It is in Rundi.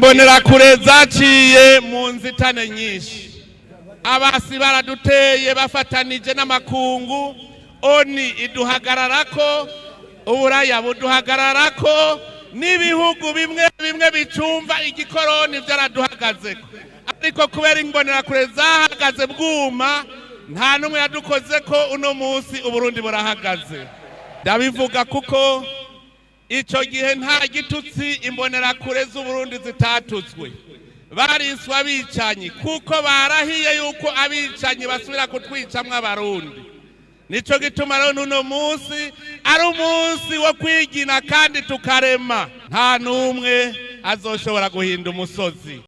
Imbonerakure zaciye mu nzitane nyinshi. Abasi baraduteye bafatanije n'amakungu, ONU iduhagararako, Uburaya buduhagararako, n'ibihugu bimwe bimwe bicumva igikoroni byaraduhagazeko. Ariko kubera Imbonerakure zahagaze bwuma, nta n'umwe yadukoze ko. Uno munsi Uburundi burahagaze. Ndabivuga kuko icyo gihe nta gitutsi Imbonerakure z'Uburundi zitatutswe. Bariswe abicanyi, kuko barahiye yuko abicanyi basubira kutwicamwo Abarundi. Nico gituma rero n'uno munsi ari umunsi wo kwigina kandi tukarema. Nta n'umwe azoshobora guhinda umusozi.